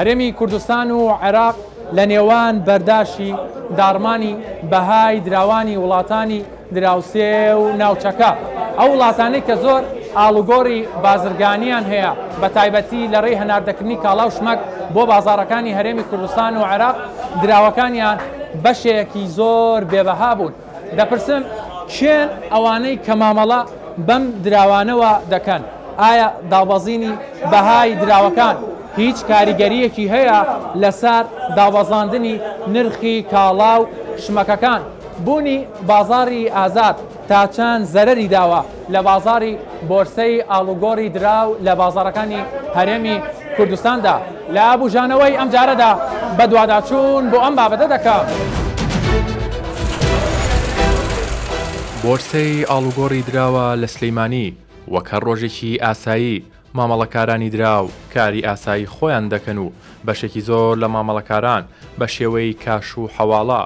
هەرێمی کوردستان و عێراق لە نێوان بەرداشی داڕمانی بەهای دراوانی وڵاتانی دراوسێ و ناوچەکە، ئەو وڵاتانەی کە زۆر ئاڵوگۆڕی بازرگانیان هەیە بە تایبەتی لە ڕێی هەناردەکردنی کاڵا و شمەک بۆ بازاڕەکانی هەرێمی کوردستان و عێراق، دراوەکانیان بەشێکی زۆر بێبەها بوون. دەپرسم کێن ئەوانەی کە مامەڵە بەم دراوانەوە دەکەن؟ ئایا دابەزینی بەهای دراوەکان هیچ کاریگەرییەکی هەیە لەسەر دابەزاندنی نرخی کاڵا و شمەکەکان؟ بوونی بازاڕی ئازاد تا چەند زەرەری داوە لە بازاڕی بۆرسەی ئاڵوگۆڕی دراو لە بازاڕەکانی هەرێمی کوردستاندا؟ لە بوژانەوەی ئەمجارەدا بەدواداچوون بۆ ئەم بابەتە دەکەم. بۆرسەی ئاڵوگۆڕی دراوە لە سلیمانی وەک هەر ڕۆژێکی ئاسایی مامەڵەکارانی دراو کاری ئاسایی خۆیان دەکەن و بەشێکی زۆر لە مامەڵەکاران بە شێوەی کاش و حەواڵە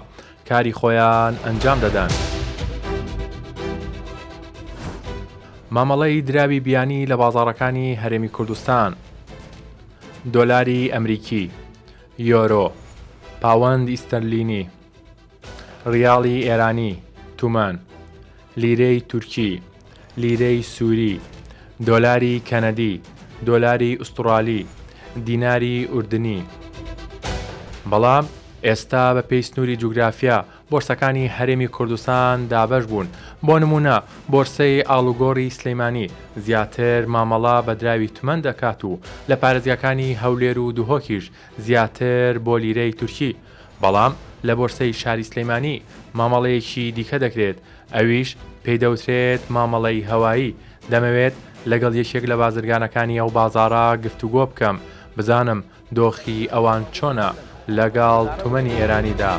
کاری خۆیان ئەنجام دەدەن. مامەڵەی دراوی بیانی لە بازاڕەکانی هەرێمی کوردستان، دۆلاری ئەمریکی، یۆرۆ، پاوەند ئیستەرلینی، ڕیاڵی ئێرانی، تومەن، لیرەی تورکی، لیرەی سووری، دۆلاری کەنەدی، دۆلاری ئوستڕالی، دیناری ئوردنی. بەڵام ئێستا بە پێی سنووری جوگرافیا بۆرسەکانی هەرێمی کوردستان دابەش بوون، بۆ نموونە بۆرسەی ئاڵوگۆڕی سلیمانی زیاتر مامەڵە بە دراوی تمەن دەکات و لە پارێزگاکانی هەولێر و دهۆکیش زیاتر بۆ لیرەی تورکی، بەڵام لە بۆرسەی شاری سلیمانی مامەڵەیەکی دیکە دەکرێت ئەویش پێی دەوترێت مامەڵەی هەوایی، دەمەوێت لەگەڵ یەکێک لە بازرگانەکانی ئەو بازاڕە گفتوگۆ بکەم بزانم دۆخی ئەوان چۆنە لەگەڵ تومەنی ئێرانیدا.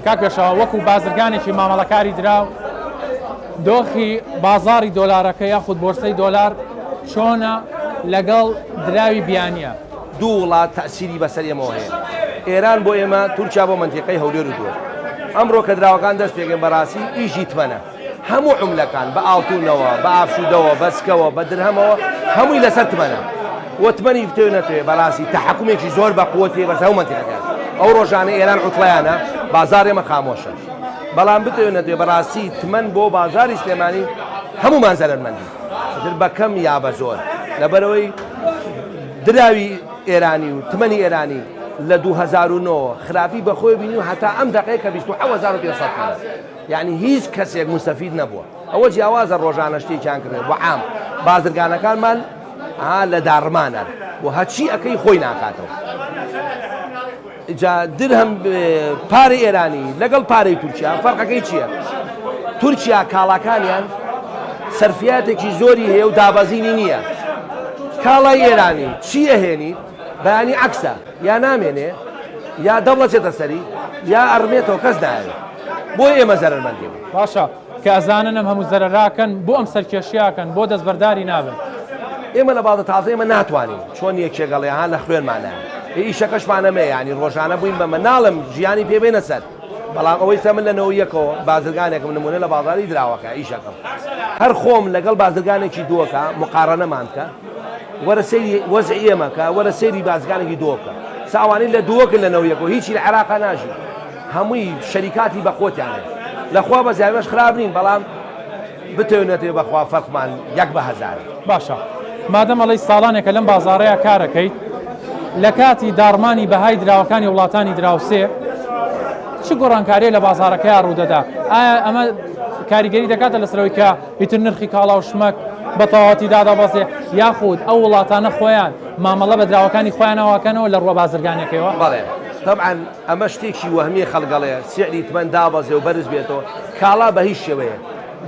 کاک پێشەوا وەکو بازرگانێکی مامەڵەکاری دراو دۆخی بازاڕی دۆلارەکە یاخود بۆرسەی دۆلار چۆنە لەگەڵ دراوی بیانیە؟ دوو وڵات تەئسیری بەسەر ئێمەوە هەیە ئێران بۆ ئێمە تورکیا بۆ مەنتیقەی هەولێر و دهۆک ئەمڕۆ کە دراوەکان دەست پێکەن بەڕاستی ئیشی تمەنە هەموو عوملەکان بە ئاڵتونەوە بە ئافشودەوە بە سکەوە بە درهەمەوە هەمووی لەسەر تمەنە و تمەنی بتەوێ نەتەوێ بەڕاستی تەحەکومێکی زۆر بە قوتی بەسەر هەموو مەنتیقەکان ئەو ڕۆژانە ئێران عوتڵەیانە بازاڕ ئێمە خامۆشە بەڵام بتەوێ نەتەوێ بەڕاستی تمەن بۆ بازاری سلێمانی هەموومان زەرەرمەندین ئیتر بە کەم یا بە زۆر لەبەرئەوەی دراوی ئێرانی و تمەنی ئێرانی لە 2009 خراپی بەخۆی بینی و هەتا ئەم دەقەیە کە 27500 تمەنە یعنی هیچ کەسێک موستەفید نەبووە ئەوە جیاوازە ڕۆژانە شتێکیان کڕێ بۆ عام بازرگانەکانمان ها لە داڕمانان و هەچی ئەەکەی خۆی ناکاتەوە جا درهەم پارەی ئێرانی لەگەڵ پارەی تورکیا فەرقەکەی چییە؟ تورکیا کاڵاکانیان سەرفیاتێکی زۆری هەیە و دابەزینی نییە کاڵای ئێرانی چی ئەهێنی بەیانی عەکسە یا نامێنێ یا دەوڵەچێتە سەری یا ئەڕمێتەوە کەس نایەوێت بۆ ئێمە زەرەرمەندین. باشە کە ئەزانن ئەم هەموو زەرەراکەن بۆ ئەم سەرکێشیاکەن بۆ دەستبەرداری نابن؟ ئێمە لە بازە تازە ئێمە ناتوانین چۆن یەکێک ئەڵێ ها لە خوێنمانایە ئێ ئیشەکەشمان ئەمەیە یانی ڕۆژانە بووین بەمە ناڵێم ژیانی پێ بێنە سەر بەڵام ئەوەی سە من لە نەوە یەکەوە بازرگانێکم نمونە لە بازاری دراوەکە ئیشەکەم هەر خۆم لەگەڵ بازرگانێکی دووەکە مقارنەمان بکە وەرە سەیری وەزعی ئێمە کە وەرە سەیری بازرگانێکی دووە بکە ساوانەی لە دووەکن لە نەوە یەکەوە هیچی لە عێراقا ناژی هەمووی شەریکاتی بەقوتیان هەیە لەخوا بەزیادەش خراپ نین بەڵام بتەوێ نەتەوێ بەخوا فەرقمان یەک بە هەزارە. باشە مادەم ئەڵێی ساڵانێکە لەم بازاڕەیا کارەکەیت لە کاتی داڕمانی بەهای دراوەکانی وڵاتانی دراوسێ چ گۆڕانکاریە لە بازاڕەکەیا ڕوودەدا ئایا ئەمە کاریگەری دەکاتە لەسەرەوەی کە ئیتر نرخی کاڵا و شمەک بە تەواوەتی دادەبەزێ یاخود ئەو وڵاتانە خۆیان مامەڵە بە دراوەکانی خۆیانەوە کەنەوە لە ڕووە بازرگانیەکەیەوە؟ بەڵێ تەبعەن ئەمە شتێکی وەهمیە خەڵک ئەڵێ سعری تمەن دابەزێ و بەرز بێتەوە کاڵا بە هیچ شێوەیەک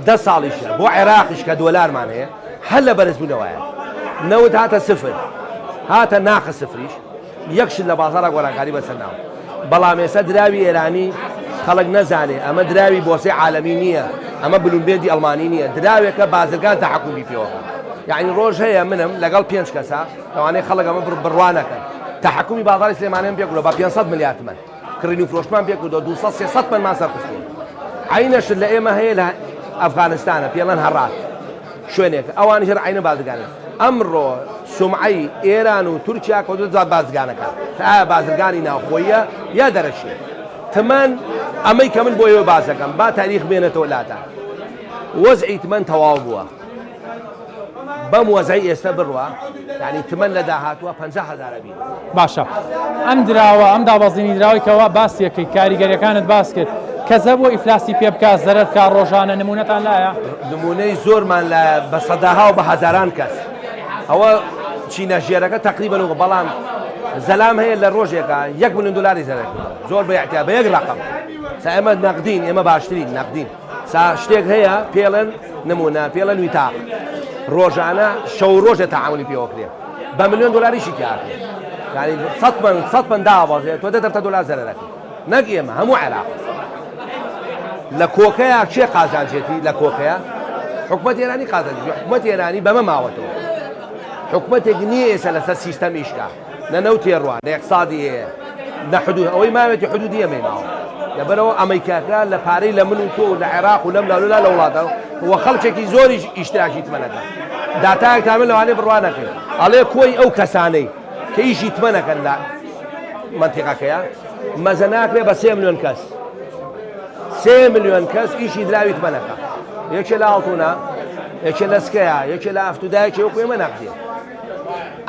دە ساڵیشە بۆ عێراقیش کە دۆلارمان هەیە هەر لە بەرزبوونەوەیە نەوت هاتە سفر هاتە ناقە سفریش یەک شت لە بازاڕا گۆڕانکاری بەسەر ناوە بەڵام ئێستا دراوی ئێرانی خەڵک نەزانێ ئەمە دراوی بۆسەی عالەمی نییە ئەمە بلومبێردی ئەڵمانی نییە دراوێکە بازرگان تەحەکومی پێوەکە یعنی ڕۆژ هەیە منم لەگەڵ پێنج کەسە لەوانەیە خەڵک ئەمە بڕوا نەکەن تەحەکومی بازاڕی سلێمانیان پێ کردووە بە 500 ملیار تمەن کڕین و فرۆشتمان پێ کردووە 200 300 تمەنمان سەرخستووە عینەشت لە ئێمە هەیە لە ئەفغانستانە پێڵەن هەڕات شوێنێک ئەوانیش هەر عینە بازرگانن. ئەمڕۆ سومعەی ئێران و تورکیا کەوتووەتە بازرگانەکان کە ئایا بازرگانی ناوخۆییە یا دەرەکییە. تمەن ئەمەی کە من بۆ ئێوە باس دەکەم با تاریخ بێنێتەوە لاتان. وەزعی تمەن تەواو بووە. بەم وەزعەی ئێستا بڕوا یانی تمەن لە داهاتووە 50 هەزار ئەبینی. باشە ئەم دراوە ئەم دابەزینی دراوەی کەوا باسی ئەکەی کاریگەریەکانت باس کرد کەس هەبووە ئیفلاسی پێ بکا زەرەر بکا ڕۆژانە نمونەتان لایە؟ نمونەی زۆرمان لایە بە سەداها و بە هەزاران کەس ئەوە چینە ژێرەکە تەقریبەن و بەڵام زەلام هەیە لە ڕۆژێکا یەک ملیۆن دلاری زەرەر کردووە زۆر بە ئیعتیا بە یەک ڕەقەم سا ئێمە نەقدین ئێمە باشترین نەقدین سا شتێک هەیە پێڵێن نمونە پێڵێن ویتاق ڕۆژانە شەو ڕۆژێ تەعاملی پێوە کرێ بە ملیۆن دۆلاریشی تیا کرێ یعنی سەد من سەد من دابەزێ تۆ دە دەفتە دۆلار زەرەرەکەی نەک ئێمە هەموو عێراق لە کۆکەیە کێ قازانجێتی لە کۆکەیە حکومەت ئێرانی قازانجی حکومەت ئێرانی بەمە ماوەتەوە حکومەتێک نییە ئێستا لەسەر سیستەم ئیشکا نە نەوتێ ڕوا نە اقتصادی هەیە نە حدود ئەوەی ماوێتی حدودی ئەمەی ماوە لەبەرەوە ئەمەیکاکە لە پارەی لە من و تۆ و لە عێراق و لەم لاولولا لە وڵاتە و خەڵکێکی زۆریش ئیشتراکی تمەنەکە داتایەک تا من لەوانەیە بڕوا نەکەین ئەڵێ کۆی ئەو کەسانەی کە ئیشی تمەنەکەن لە مەنتیقەکەیە مەزە ناکرێ بە سێ ملیۆن کەس سێ ملیۆن کەس ئیشی دراوی تمەنەکە یەکێ لە ئاڵتونە یەکێ لە سکەیە یەکێ لە ئەفتودا یەکێ وەکو ئێمە نەقدیە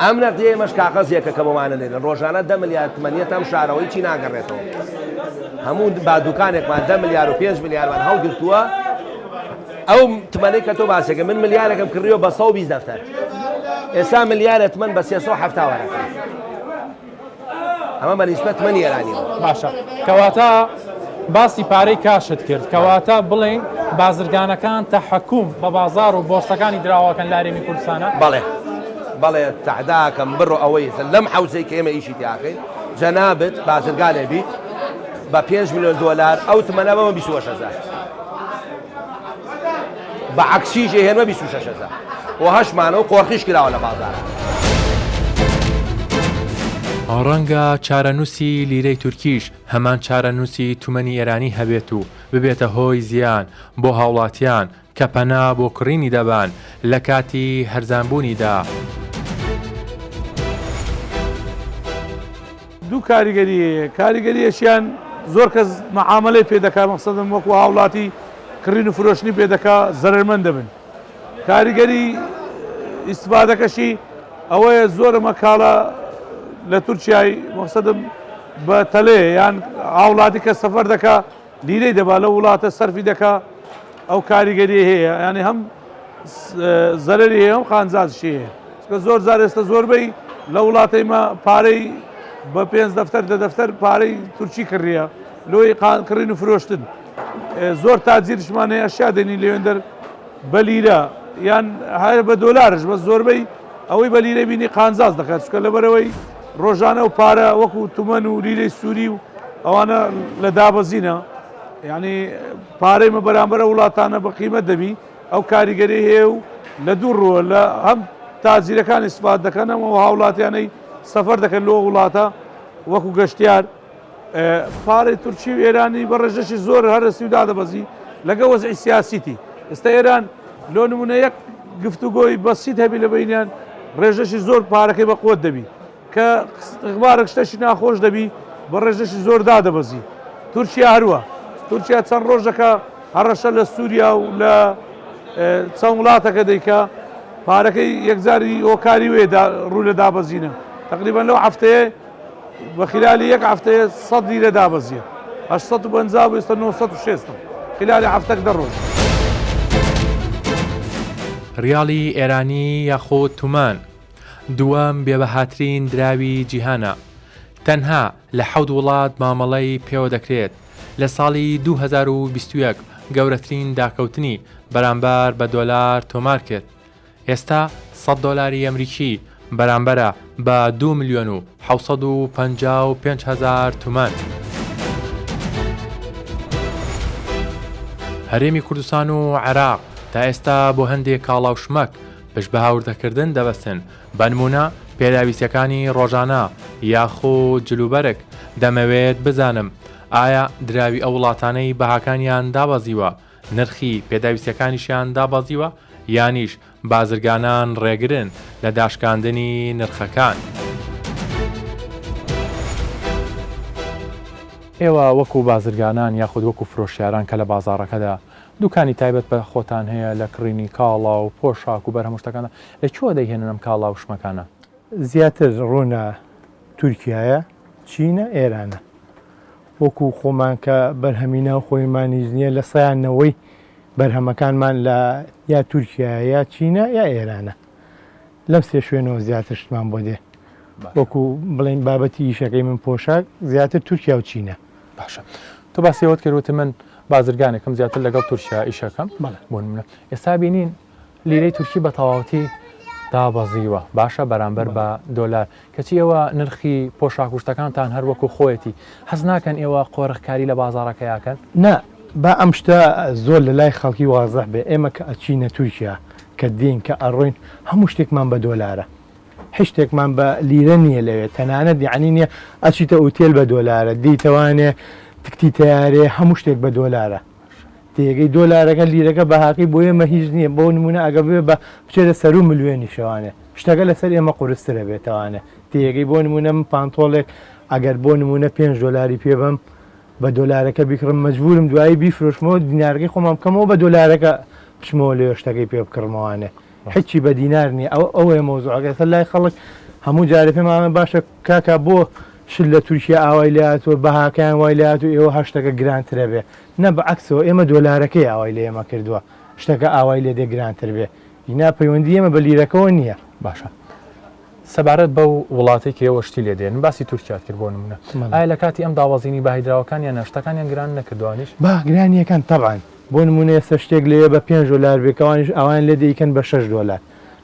ئەم نەقدیە ئێمەش کاغەزێکە کە بۆمانە دێنن ڕۆژانە دە ملیار تمەنیەتە ئەم شارەوە هیچی ناگەڕێتەوە هەموو با دوکانێکمان دە ملیار و پێنج ملیارمان هەڵگرتووە ئەو تمەنەی کە تۆ باسێکە من ملیارێکم کڕیوە بە 120 دەفتەر ئێستا ملیارە تمەن بە 370 وەرەکە ئەمە بە نیسبەت تمەنی ئێرانیەوە. باشە کەواتە باسی پارەی کاشت کرد کەواتە بڵێین بازرگانەکان تەحەکوم بە بازاڕ و بۆرسەکانی دراوەکەن لە هەرێمی کوردستانە؟ بەڵێ بەڵێ تەحداکەم بڕۆ ئەوەی لەم حەوزەی کە ئێمە ئیشی تیاکەین جەنابت بازرگانێ بیت بە 5 میلیۆن دۆلار ئەو تمەنە بەمە 28 هەزار بە عەکسیش ئەیهێنمە 26 هەزار و هەشمانە و قۆرخیش کراوە لە بازاڕ. ڕەنگە چارەنووسی لیرەی تورکیش هەمان چارەنووسی تومەنی ئێرانی هەبێت و ببێتە هۆی زیان بۆ هاوڵاتیان کە پەنا بۆ کڕینی دەبەن لە کاتی هەرزانبوونیدا. دوو کاریگەری هەیە، کاریگەریەکیان زۆر کەس مەعامەلەی پێ دەکا مەقسەدم وەکو هاوڵاتی کڕین و فرۆشتنی پێ دەکا زەرەرمەند دەبن، کاریگەری ئیستفادەکەشی ئەوەیە زۆر ئەمە کاڵا لە تورکیای مەقسەدم بە تەلێ یان هاوڵاتی کە سەفەر دەکا لیرەی دەبا لەو وڵاتە سەرفی دەکا ئەو کاریگەری هەیە یانی هەم زەرەری هەیە هەم قانجازشی هەیە چونکە زۆر جار ئێستا زۆربەی لە وڵاتەی مە پارەی بە پێنج دەفتەر دە دەفتەر پارەی تورکی کڕیە لۆی کڕین و فرۆشتن زۆر تاجیرشمان هەیە ئەشیا دێنین لەوێندەر بە لیرە یان هەر بە دۆلارش بە زۆربەی ئەوەی بە لیرە بینی قانجاز دەکات چونکە لەبەرەوەی ڕۆژانە و پارە وەکو تومەن و لیرەی سووری و ئەوانە لە دابەزینە یعنی پارەی مە بەرامبەر ئەو وڵاتانە بە قیمەت دەبی ئەو کاریگەری هەیە و لە دوو ڕووە لە هەم تاجیرەکان ئیسفاد دەکەن ئەم هاوڵاتیانەی سەفەر دەکەن لۆ وڵاتە وەکو گەشتیار پارەی تورکی و ئێرانی بە ڕێژەشی زۆر هەرەسی و دادەبەزی لەگە وەزعی سیاسیتی ئێستا ئێران لۆ نمونە یەک گفتوگۆی بەسیت هەبی لە بینیان ڕێژەشی زۆر پارەکەی بە قوت دەبی کە ئیخبارێک شتەکی ناخۆش دەبی بە ڕێژەشی زۆر دادەبەزی. تورکیا هەروە. تورکیا چەند ڕۆژەکە هەڕەشە لە سووریا و لە چەند وڵاتەکە دەیکا پارەکەی یەکجاری هۆکاری وێ ڕوو لە دابەزینە. تەقریبەن لەو هەفتەیە بە خلالی یەک هەفتەیە 100 لیرە دابەزیە. 850 بوو ئێستا 960 خلالی هەفتەک دە ڕۆژ. ڕیاڵی ئێرانی یاخود تومان دووەم بێبەهاترین دراوی جیهانە، تەنها لە حەوت وڵات مامەڵەی پێوە دەکرێت، لە ساڵی 2021 گەورەترین داکەوتنی بەرامبەر بە دۆلار تۆمارکرد، ئێستا 100 دۆلاری ئەمریکی بەرامبەرە بە دوو ملیۆن و 755 هەزار تومەن. هەرێمی کوردستان و عێراق تا ئێستا بۆ هەندێک کاڵا و شمەک پشت بە هاوردەکردن دەبەستن، بەنموونە پێداویستیەکانی ڕۆژانە یاخود جلوبەرگ، دەمەوێت بزانم ئایا دراوی ئەو وڵاتانەی بەهاکانیان دابەزیوە نرخی پێداویستیەکانیشیان دابەزیوە یانیش بازرگانان ڕێگرن لە داشکاندنی نرخەکان. ئێوە وەکو بازرگانان یاخود وەکو فرۆشیاران کە لە بازاڕەکەدا دوکانی تایبەت بە خۆتان هەیە لە کڕینی کاڵا و پۆشاک و بەرهەم و شتەکاندا لە کوێوە دەیهێنن ئەم کاڵا و شمەکانە؟ زیاتر ڕوونە تورکیایە، چینە، ئێرانە. وەکو خۆمان کە بەرهەمی ناو خۆیمان هیچ نییە لە سەیان نەوەی بەرهەمەکانمان لە یا تورکیایە یا چینە یا ئێرانە. لەم سێ شوێنەوە زیاتر شتمان بۆ دێ. وەکو بڵێین بابەتی ئیشەکەی من پۆشاک زیاتر تورکیا و چینە. باشە تۆ باسی ئەوەت کرد وتی من بازرگانێکم زیاتر لەگەڵ تورکیا ئیشەکەم بۆ نمونە ئێستا بینین لیرەی تورکی بە تەواوەتی دابەزیوە باشە بەرامبەر بە دۆلار کەچی ئێوە نرخی پۆشاک و شتەکانتان هەر وەکو خۆیەتی هەست ناکەن ئێوە قۆرخکاری لە بازاڕەکەیاکەن؟ نا با ئەم شتە زۆر لە لای خەڵکی وازح بێ ئێمە کە ئەچینە تورکیا کە دێین کە ئەڕۆین هەموو شتێکمان بە دۆلارە هیچ شتێکمان بە لیرە نییە لەوێ تەنانەت یعنی نییە ئەچیتە ئوتێل بە دۆلارە دیتەوانێ تکتی تەیارێ هەموو شتێک بە دۆلارە تێگەی دۆلارەکە لیرەکە بەهاکەی بۆ ئێمە هیچ نییە بۆ نمونە ئەگە بێ بە بچێتە سەرو ملیۆنی شەوانێ شتەکە لەسەر ئێمە قورسترە بێتەوانێ تێگەی بۆ نمونە من پانتۆڵێک ئەگەر بۆ نمونە 5 دۆلاری پێ بەم بە دۆلارەکە بیکڕم مەجبورم دوایی بیفرۆشمەوە دینارەکەی خۆمان بکەمەوە بە دۆلارەکە بچمەوە لێ شتەکەی پێ بکڕمەوانێ هیچی بە دینار نیە ئەوە ئەوەیە مەوزوعەکە ئێستا لای خەڵک هەموو جارێ پێمان ئەڵێن باشە کاکە بۆ شت لە تورکیا ئاوای لێ هاتووە بەهاکەیان وای لێ هاتوو ئێوە هەر شتەکە گرانترە بێ نە بە عەکسەوە ئێمە دۆلارەکەی ئاوای لێ ئێمە کردووە شتەکە ئاوای لێ دێ گرانتر بێ ئینا پەیوەندی ئێمە بە لیرەکەوە نییە. باشە سەبارەت بەو وڵاتەی کە ئێوە شتی لێ دێنن باسی تورکیات کرد بۆ نمونە ئایا لە کاتی ئەم دابەزینی بەهای دراوەکانیانە شتەکانیان گران نەکردوانیش؟ با گرانیەکان تەبعەن بۆ نمونە ئێستا شتێک لەوێ بە پێنج دۆلار بێ کەوانیش ئەوان لێ دەیکەن بە شەش دۆلار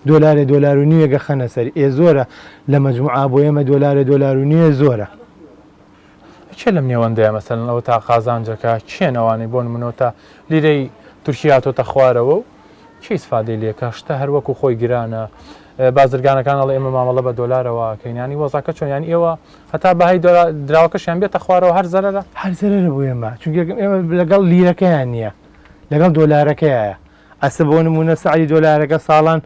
دۆلارێ دۆلار و نیوێک ئەخەنە سەری ئێ زۆرە لە مەجموعا بۆ ئێمە دۆلارێ دۆلار و نیوێ زۆرە. کێ لەم نێوەندەیە مەسەلەن ئەوە تا قازانجەکە کێن ئەوانەی بۆ نمونە تا لیرەی تورکی هاتۆتە خوارەوە و کێ ئیسفادەی لێکا شتە هەر وەکو خۆی گرانە بازرگانەکان ئەڵێ ئێمە مامەڵە بە دۆلارەوە ئەکەین یانی وەزعەکە چۆن یانی ئێوە هەتا بەهای دراوەکەشیان بێتە خوارەوە هەر زەرەرە؟ هەر زەرەرە بۆ ئێمە چونکە ئێمە لەگەڵ لیرەکەیان نییە لەگەڵ دۆلارەکەیە ئەسە بۆ نمونە سعری دۆلارەکە ساڵان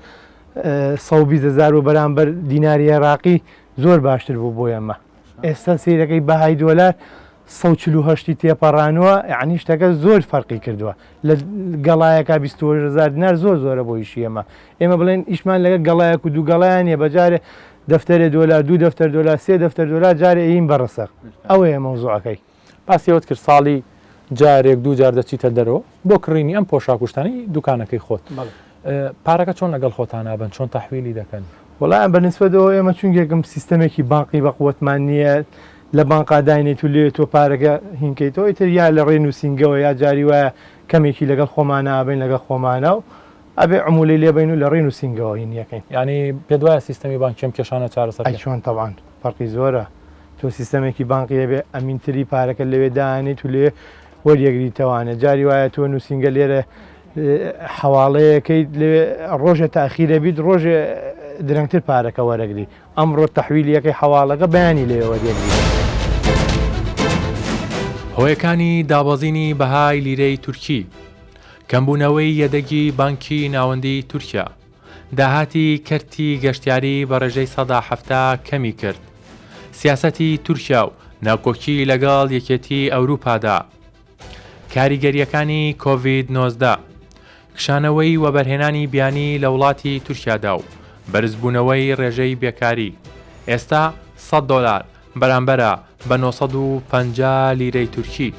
120 هزار و بەرامبەر دیناری عێراقی زۆر باشتر بوو بۆ ئێمە ئێستا سەیرەکەی بەهای دۆلار 148 ی تێپەڕانووە یعنی شتەکە زۆر فەرقی کردووە لە گەڵایەکە 28 هزار دینار زۆر زۆرە بۆ ئیشی ئێمە ئێمە بڵێن ئیشمان لەگە گەڵایەک و دوو گەڵایان نیە بەجارێ دەفتەرێ دۆلار دوو دەفتەر دۆلار سێ دەفتەر دۆلار جارێ ئەیین بە ڕسق ئەوەیە مەوزوعەکەی. باسی ئەوەت کرد ساڵی جارێک دوو جار دەچیتە دەرەوە بۆ کڕینی ئەم پۆشاک و شتانەی دوکانەکەی خۆت پارەکە چۆن لەگەڵ خۆتان ئەبەن چۆن تەحویلی دەکەن؟ وەڵا بە نسبەتەوە ئێمە چونکێکم سیستەمێکی بانقی بە قوتمان نییە لە بانقا داینێت و لێ تۆ پارەکە هینکەیتەوە ئیتر یا لە ڕێ نووسینگەوە یا جاری وایە کەمێکی لەگەڵ خۆمانە ئەبەین لەگەڵ خۆمانە و ئەبێ عمولەی لێ بەین و لە ڕێی نووسینگەوە هین یەکەین. یانی پێت وایە سیستەمی بانکی ئەم کێشانە چارەسەر ئەی چۆن تەبعەن فەرقی زۆرە تۆ سیستەمێکی بانقی هەبێ ئەمینتری پارەکە لەوێ دانیت و لێ وەریەگریتەوانێ جاری وایە تۆ نووسینگە لێرە حەواڵەیەکەیت لەوێ ڕۆژێ تاخیرە بیت ڕۆژێ درەنگتر پارەکە وەرەگری ئەمڕۆ تەحویلیەکەی حەواڵەکە بەیانی لەوێ وەریەگری. هۆیەکانی دابەزینی بەهای لیرەی تورکی کەمبوونەوەی یەدەگی بانکی ناوەندیی تورکیا، داهاتی کەرتی گەشتیاری بە ڕێژەی 70% کەمی کرد. سیاسەتی تورکیا و ناکۆکی لەگەڵ یەکێتی ئەوروپادا. کاریگەرییەکانی کۆڤید 19، کشانەوەی وەبەرهێنانی بیانی لە وڵاتی تورکیادا و بەرزبوونەوەی ڕێژەی بێکاری. ئێستا 100 دۆلار بەرامبەرە بە 950 لیرەی تورکی.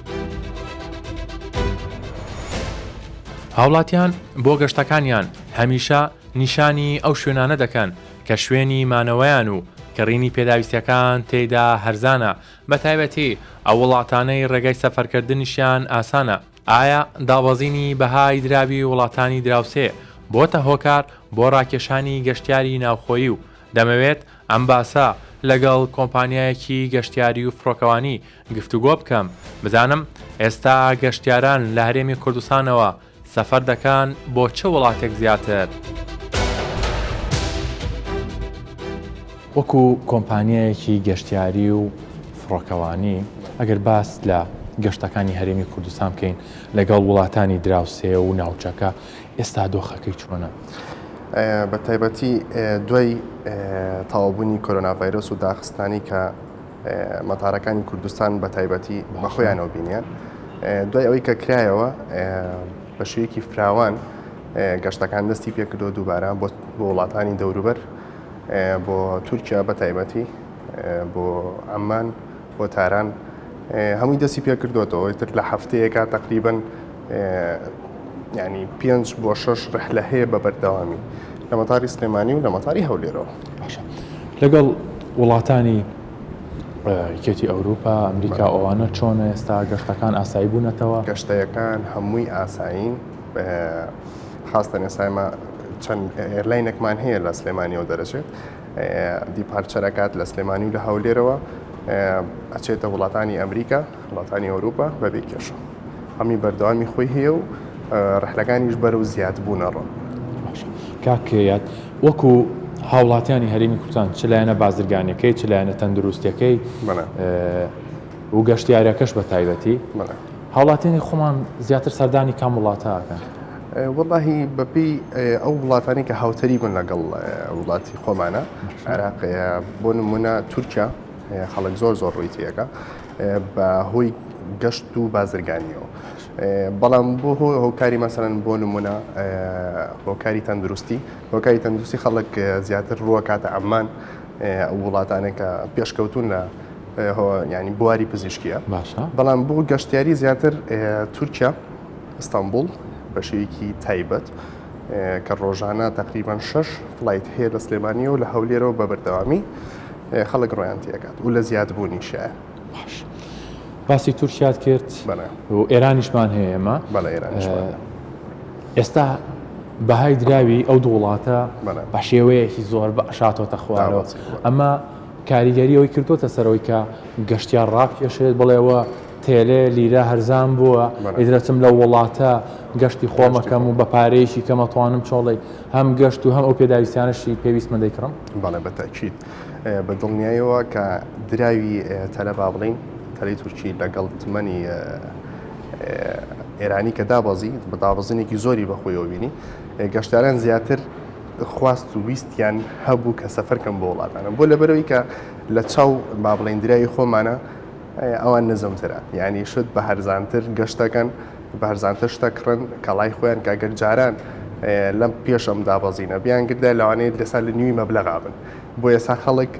هاوڵاتیان بۆ گەشتەکانیان هەمیشە نیشانی ئەو شوێنانە دەکەن کە شوێنی مانەوەیان و کڕینی پێداویستیەکان تێیدا هەرزانە، بەتایبەتی ئەو وڵاتانەی ڕێگای سەفەرکردنیشیان ئاسانە. ئایا دابەزینی بەهای دراوی وڵاتانی دراوسێ بۆتە هۆکار بۆ ڕاکێشانی گەشتیاری ناوخۆیی و دەمەوێت ئەم باسە لەگەڵ کۆمپانیایەکی گەشتیاری و فڕۆکەوانی گفتوگۆ بکەم بزانم ئێستا گەشتیاران لە هەرێمی کوردستانەوە سەفەر دەکەن بۆ چ وڵاتێک زیاتر؟ وەکو کۆمپانیایەکی گەشتیاری و فڕۆکەوانی ئەگەر باس لە گەشتەکانی هەرێمی کوردستان بکەین لەگەڵ وڵاتانی دراوسێ و ناوچەکە ئێستا دۆخەکەی چۆنە؟ بە تایبەتی دوای تەواوبوونی کۆرۆنا ڤایرۆس و داخستنانی کە مەتارەکانی کوردستان بە تایبەتی بەخۆیانەوە بینیان دوای ئەوەی کە کرایەوە بە شێوەیەکی فراوان گەشتەکان دەستی پێکردەوە دووبارە بۆ وڵاتانی دەوروبەر بۆ تورکیا بە تایبەتی بۆ ئەممان بۆ تاران هەمووی دەستی پێکردوەتەوە تر لە هەفتەیەکە تقریبن ینی پێنج بۆ شەش ڕحلە هەیە بە بەردەوامی لە مەتاری سلێمانی و لە مەتاری هەولێرەوە. باشە لەگەڵ وڵاتانی یەکێتی ئەوروپا ئەمریکا ئەوانە چۆنە ئێستا گەشتەکان ئاسایی بوونەتەوە؟ گەشتەکان هەمووی ئاسایین خاستە ئێستا چەند airline ێکمان هەیە لە سلێمانیەوە دەرەچێت departure ئەکات لە سلێمانی و لە هەولێرەوە ئەچێتە وڵاتانی ئەمریکا وڵاتانی ئەوروپا بەبێ کێشە هەمی بەردەوامی خۆی هەیە و ڕەحلەکانیش بەرەو زیادبوون ئەڕۆن. باشە کاک یاد وەکو هاوڵاتیانی هەرێمی کوردستان چ لایەنە بازرگانیەکەی چ لایەنە تەندروستیەکەی و گەشتیارەکەش بە تایبەتی هاوڵاتیانی خۆمان زیاتر سەردانی کام وڵاتە ئەکەن؟ وەڵاهی بەپێی ئەو وڵاتانی کە هاوتەری بن لەگەڵ وڵاتی خۆمانە عێراق بۆ نمونە تورکیا خەڵک زۆر زۆر ڕووی تێەکە بە هۆی گەشت و بازرگانیەوە بەڵام بۆ هۆکاری مەسەرەن بۆ نمونە هۆکاری تەندروستی هۆکاری تەندروستی خەڵک زیاتر ڕووەکاتە ئەممان ئەو وڵاتانێک کە پێشکەوتون لە ینی بواری پزیشکیە بەڵام بۆ گەشتیاری زیاتر تورکیا ئیستانبول بە شێوەیەکی تایبەت کە ڕۆژانە تقریبان شش flight هەیە لە سلێمانی و لە هەولێرەوە بە بەردەوامی خەڵک ڕۆیان تێکات و لە زیادبوونیشە. باش باسی تورکیات کرد و ئێرانیشمان هەیە ئێمە ئێستا بەهای دراوی ئەو دوو وڵاتە بە شێوەیەکی زۆر شاتۆتە خوارەوە ئەمە کاریگەری ئەوی کردوتە سەرەوەی کە گەشتیار ڕابکێشێت بڵێەوە تێلێ لیرە هەرزان بووە ئیدرەچم لە وڵاتە گەشتی خۆمەکەم و بە پارەیەکی کەمەتوانم چۆڵی هەم گەشت و هەم ئەو پێداویستیانەشی پێویستمە دەیکڕم. بەڵێ بە تەئکید. بە دڵنیایەوە کە دراوی تەلە با بڵین تەلەی تورکی لەگەڵ تمەنی ئێرانی کە دابەزی بە دابەزینێکی زۆری بەخۆیەوە بینی گەشتاران زیاتر خواست و ویستیان هەبوو کە سەفەرکەم بۆ وڵاتانە بۆ لەبەرەوەی کە لە چاو با بڵین دراوی خۆمانە ئەوان نزمترە یعنی شت بە هەرزانتر گەشتەکەن بە هەرزانتر شتە کڕن کەڵای خۆیان کە گەر جاران لەم پێش ئەم دابەزینە بیان گردای لەوانەیە لەسا لە نیوی مەبلەغا بن بۆ ئێسا خەڵک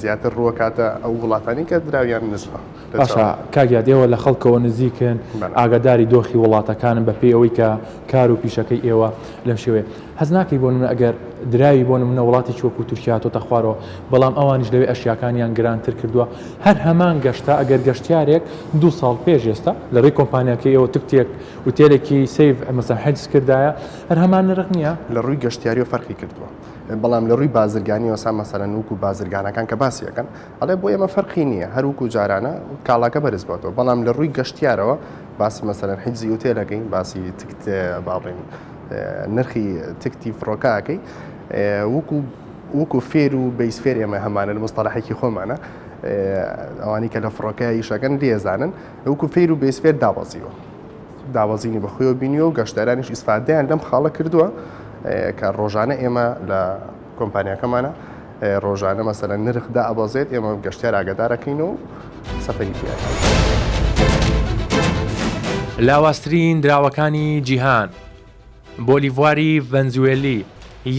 زیاتر ڕووەکاتە ئەو وڵاتانی کە دراویان نزمە. باشە کاک یاد ئێوە لە خەڵکەوە نزیکن ئاگاداری دۆخی وڵاتەکانن بە پێی ئەوەی کە کار و پیشەکەی ئێوە لەم شێوەیە هەست ناکەی بۆ نمونە ئەگەر دراوی بۆ نمونە وڵاتێکی وەکو تورکیا هاتۆتە خوارەوە بەڵام ئەوانیش لەوێ ئەشیاکانیان گرانتر کردووە هەر هەمان گەشتە ئەگەر گەشتیارێک دوو ساڵ پێش ئێستا لە ڕێی کۆمپانیاکەی ئێوە تکتێک ئوتێلێکی سەیڤ مەسەن حجز کردایە هەر هەمان نرخ نییە؟ لە ڕووی گەشتیاریەوە فەرقی کردووە بەڵام لە ڕووی بازرگانیەوە سا مەسەلەن وەکو بازرگانەکان کە باسی ئەکەن ئەڵێ بۆ ئێمە فەرقی نییە هەر وەکو جارانە کاڵاکە بەرز بۆتەوە بەڵام لە ڕووی گەشتیارەوە باسی مەسەلەن حجزی ئوتێلەکەین باسی تکت با بڵێین نرخی تکتی فڕۆکە ئەکەی وەکو وەکو fare و base fare ئێمە هەمانە لە مستەڵەحێکی خۆمانە ئەوانی کە لە فڕۆکە ئیشەکەن لێزانن وەکو fare و base fare دابەزیوە دابەزینی بەخۆیەوە بینیوە و گەشتارانیش ئیسفادەیان لەم خاڵە کردووە کە ڕۆژانە ئێمە لە کۆمپانیاکەمانە ڕۆژانە مەسەلەن نرخ دائەبەزێت ئێمە گەشتیار ئاگادارەکەین و سەفەری پێ ئەکەین. لاوازترین دراوەکانی جیهان، بۆلیڤواری ڤەنزوێلی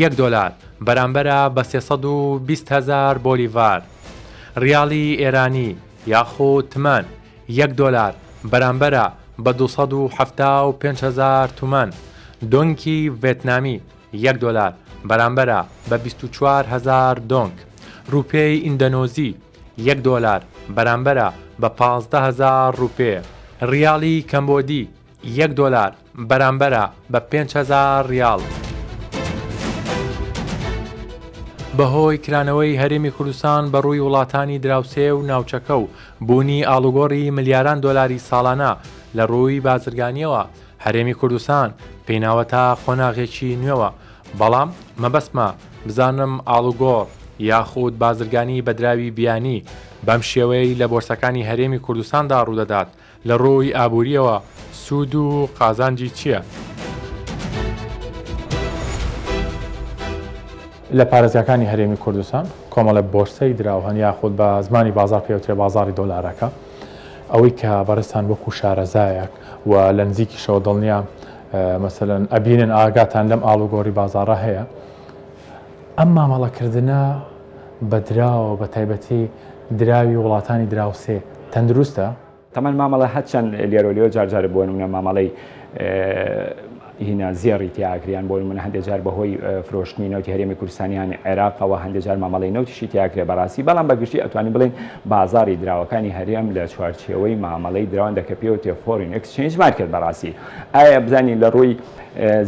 یەک دۆلار بەرامبەرە بە 320 هەزار بۆلیڤار، ڕیاڵی ئێرانی یاخود تمەن یەک دۆلار بەرامبەرە بە 275 هەزار تومەن، دۆنگی ڤێتنامی یەک دۆلار بەرامبەرە بە 24 هەزار دۆنگ، ڕوپێی ئیندەنۆزی یەک دۆلار بەرامبەرە بە 15 هەزار ڕوپێ، ڕیاڵی کەمبۆدی یەک دۆلار بەرامبەرە بە 5 هەزار ڕیاڵ. بەهۆی کرانەوەی هەرێمی کوردستان بە ڕووی وڵاتانی دراوسێ و ناوچەکە و بوونی ئاڵوگۆڕی ملیاران دۆلاری ساڵانە لە ڕووی بازرگانییەوە، هەرێمی کوردستان پێی ناوەتە قۆناغێکی نوێوە، بەڵام مەبەستمە بزانم ئاڵوگۆڕ یاخود بازرگانی بە دراوی بیانی بەم شێوەیەی لە بۆرسەکانی هەرێمی کوردستاندا ڕوودەدات لە ڕووی ئابوورییەوە سوود و قازانجی چییە؟ لە پارێزگاکانی هەرێمی کوردستان کۆمەڵە بۆرسەی دراو هەن یاخود بە زمانی بازاڕ پێوترێ بازاڕی دۆلارەکە. ئەوەی کە بەڕێزتان وەکو شارەزایەک و لە نزیکیشەوە دڵنیام مەسەلەن ئەبینن ئاگاتان لەم ئاڵوگۆڕی بازاڕە هەیە، ئەم مامەڵەکردنە بە دراوە بە تایبەتی دراوی وڵاتانی دراوسێ تەندروستە؟ تەمەن مامەڵە هەرچەند لێرەو لێوە جار جارە بۆ نمونە مامەڵەی هینا زێڕی تیاکریان بۆ نمونە هەندێک جار بەهۆی فرۆشتنی نەوتی هەرێمی کوردستانیان عێراقەوە هەندێک جار مامەڵەی نەوتیشی تیاکرێ بەڕاستی بەڵام بەگشتی ئەتوانین بڵێین بازاری دراوەکانی هەرێم لە چوارچێوەی مامەڵەی دراوان دەکە پێوتێ foreign exchange market بەڕاستی ئایا بزانین لە ڕووی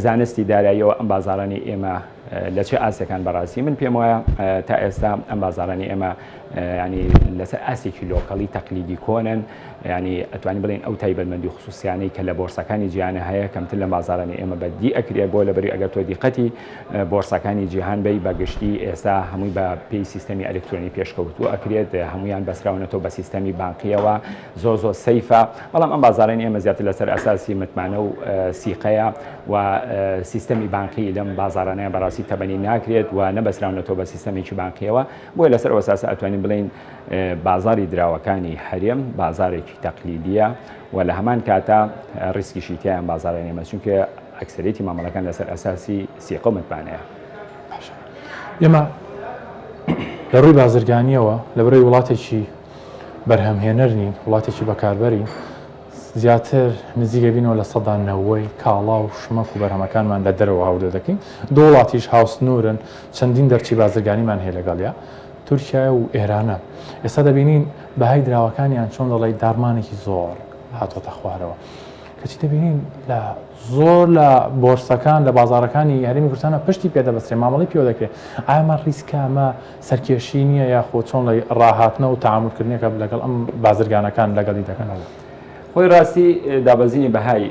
زانستی داراییەوە ئەم بازارانی ئێمە لە چه ئاستەکان بەڕاستی من پێم وایە تا ئێستا ئەم بازارانی ئێمە ینی لەسەر ئاستێکی local ی تەقلیدی کۆنن ینی ئەتوانی بڵێن ئەو تایبەتمەندی خصوصیانەی کە لە بۆرسەکانی جیهانە هەیە کەمتر لە بازارانی ئێمە بەدی ئەکرێ بۆ لەبەری ئەگەر تۆ دیقەتی بۆرسەکانی جیهان بی بە گشتی ئێستا هەمووی بە پێی سیستەمی ئەلکترۆنی پێشکەوتوو ئەکرێت هەمویان بەسراونەتەوە بە سیستەمی بانقیەوە زۆر زۆر safe ە بەڵام ئەم بازارانی ئێمە زیاتر لەسەر ئەساسی متمانە و سیقەیە و سیستەمی بانقی لەم بازارانەیە بەڕاستی تەبەنی ناکرێت و نەبەسراونەتەوە بە سیستەمێکی بانقیەوە بۆیە لەسەر ئەو ئەساسە ئەتوانین بڵێین بازاڕی دراوەکانی هەرێم بازاڕێکی تەقلیدیە و لە هەمان کاتا ڕیسکیشی تیایە ئەم بازاڕی ئێمە چونکە ئەکسەرێتی مامەڵەکان لەسەر ئەساسی سیقە و متمانەیە. باشە ئێمە لە ڕووی بازرگانیەوە لە بەرەی وڵاتێکی بەرهەمهێنەر نین وڵاتێکی بەکاربەرین زیاتر نزیک ئەبینەوە 90% کاڵا و شمەک و بەرهەمەکانمان لە دەرەوە هاوردە دەکەین، دوو وڵاتیش هاوسنوورن، چەندین دەرچەی بازرگانیمان هەیە لەگەڵیا، تورکیایە و ئێرانە. ئێستا دەبینین بەهای دراوەکانیان چۆن دەڵێی داڕمانێکی زۆر هاتۆتە خوارەوە. کەچی دەبینین لە زۆر لە بۆرسەکان لە بازاڕەکانی هەرێمی کوردستانە پشتی پێدەبەسترێ، مامەڵەی پێوە دەکرێت. ئایا ئەمە ڕیسکە، ئەمە سەرکێشی نییە یاخۆ چۆن ڵی ڕاهاتنە و تەعامولکردنێکە لەگەڵ ئەم بازرگانەکان لەگەڵی دەکەن؟ خۆی ڕاستی دابەزینی بەهای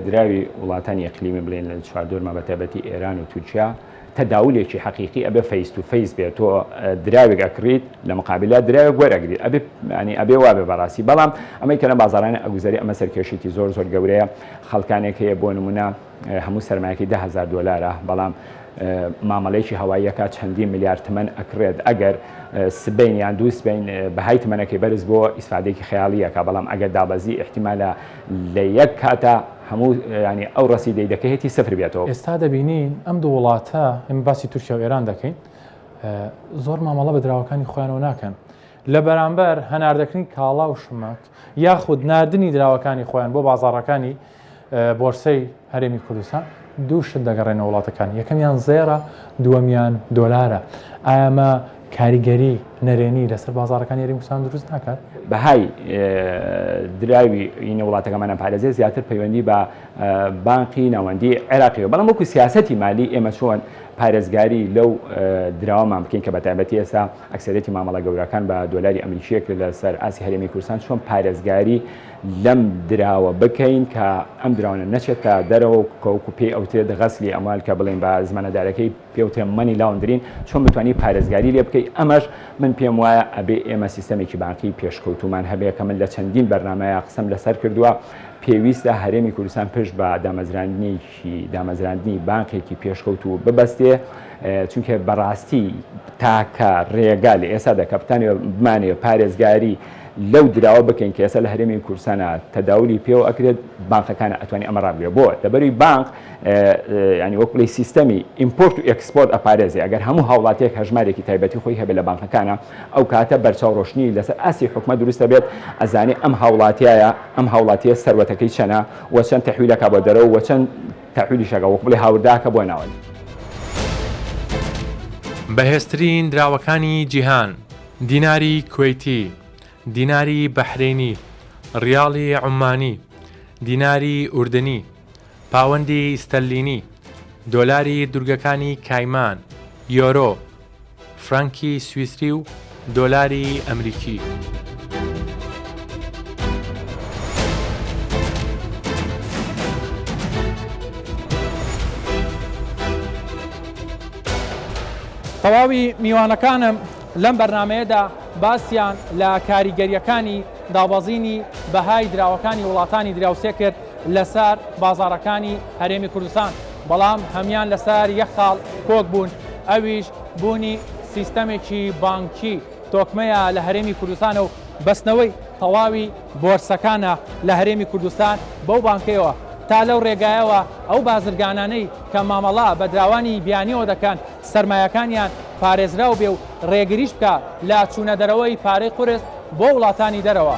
دراوی وڵاتانی ئیقلیمی بڵێن لە چواردۆرما بە تایبەتی ئێران و تورکیا تەداولێکی حەقیقی ئەبێ face to face بێت تۆ دراوێک ئەکڕیت لە مقابلا دراوێک وەرەگریت ئەبێ ینی ئەبێ وابێ بەڕاستی بەڵام ئەمەی کە لە بازارانە ئەگوزەری ئەمە سەرکێشێکی زۆر زۆر گەورەیە خەڵکانێک هەیە بۆ نمونە هەموو سەرمایەکەی 10هزار دۆلارە بەڵام مامەڵەیەکی هەواییەکە چەندین ملیار تمەن ئەکڕێت ئەگەر سبەین یان دوو سبەین بەهای تمەنەکەی بەرز بۆ ئیسفادەیەکی خەیاڵیەکە بەڵام ئەگەر دابەزی ئیحتیمالە لە یەک کاتا هەموو ینی ئەو ڕەسیدەی دەکەیەتی سفر بێتەوە. ئێستا دەبینین ئەم دوو وڵاتە، ئێمە باسی تورکیا و ئێران دەکەین، زۆر مامەڵە بە دراوەکانی خۆیانەوە ناکەن. لە بەرامبەر هەناردەکردنی کاڵا و شمەک یاخود ناردنی دراوەکانی خۆیان بۆ بازاڕەکانی بۆرسەی هەرێمی کوردستان دوو شت دەگەڕێنەوە وڵاتەکان، یەکەمیان زێڕە، دووەمیان دۆلارە. ئایا ئەمە کاریگەری نەرێنی لەسەر بازاڕەکانی هەرێمی کوردستان دروست ناکات؟ بەهای دراوی وڵاتەکەمان ئەپارێزێت زیاتر پەیوەندی بە بانقی ناوەندی عێراقیەوە، بەڵام وەکو سیاسەتی مالی ئێمە چۆن پارێزگاری لەو دراوەمان بکەین کە بەتایبەتی ئێستا ئەکسەرێتی مامەڵە گەورەکان بە دۆلاری ئەمریکییە لەسەر ئاستی هەرێمی کوردستان چۆن پارێزگاری لەم دراوە بکەین کە ئەم دراوانە نەچێتە دەرەوە و کە وەکو پێی ئەوترێت غەسلی ئەموال کە بڵێین بە زمانە دارەکەی پێوترێ money laundering چۆن بتوانی پارێزگاری لێ بکەی ئەمەش من پێم وایە ئەبێ ئێمە سیستەمێکی بانقی پێشکەوتومان هەبێ کە من لە چەندین بەرنامەیە قسەم لەسەر کردووە پێویستە هەرێمی کوردستان پشت بە دامەزراندنێکی دامەزراندنی بانقێکی پێشکەوتوو ببەستێ چونکە بەڕاستی تاکە ڕێگا لە ئێستا کە بتانەوێ بمانەوێ پارێزگاری لەو دراوە بکەین کە ئێستا لە هەرێمی کوردستانا تەداولی پێوە ئەکرێت بانقەکان ئەتوانی ئەمە ڕابگرێت بۆ لەبەروی بانق ینی وەک بڵێی سیستەمی import و export ئەپارێزێ ئەگەر هەموو هاوڵاتیەک هەژمارێکی تایبەتی خۆی هەبێت لە بانقەکانە ئەو کاتە بەرچاو ڕۆشنی لەسەر ئاستی حکومەت دروستە بێت ئەزانێ ئەم هاوڵاتیایە ئەم هاوڵاتیە سەروەتەکەی چەنە و چەند تەحویلەکە بۆ دەرەوە و چەند تەحویلیشەکە وەک بڵێ هاورداکە بۆ ناوەند. بەهێزترین دراوەکانی جیهان، دیناری کوەیتی، دیناری بەحرەینی، ڕیاڵی عوممانی، دیناری ئوردنی، پاوەندی ئیستەرلینی، دۆلاری دورگەکانی کایمان، یۆرۆ، فرانکی سویسری و دۆلاری ئەمریکی. تەواوی میوانەکانم لەم بەرنامەیەدا باسیان لە کاریگەرییەکانی دابەزینی بەهای دراوەکانی وڵاتانی دراوسێ کرد لەسەر بازاڕەکانی هەرێمی کوردستان، بەڵام هەموان لەسەر یەک خاڵ کۆک بوون. ئەویش بوونی سیستەمێکی بانکی تۆکمەیە لە هەرێمی کوردستانە و بەستنەوەی تەواوی بۆرسەکانە لە هەرێمی کوردستان بەو بانکەیەوە تا لەو رێگایەوە ئەو بازرگانانەی کە مامەڵە بە دراوانی بیانیەوە دەکەن سەرمایەکانیان پارێزراو بێ و رێگریش بکا لە چوونەدەرەوەی پارەی قورس بۆ وڵاتانی دەرەوە.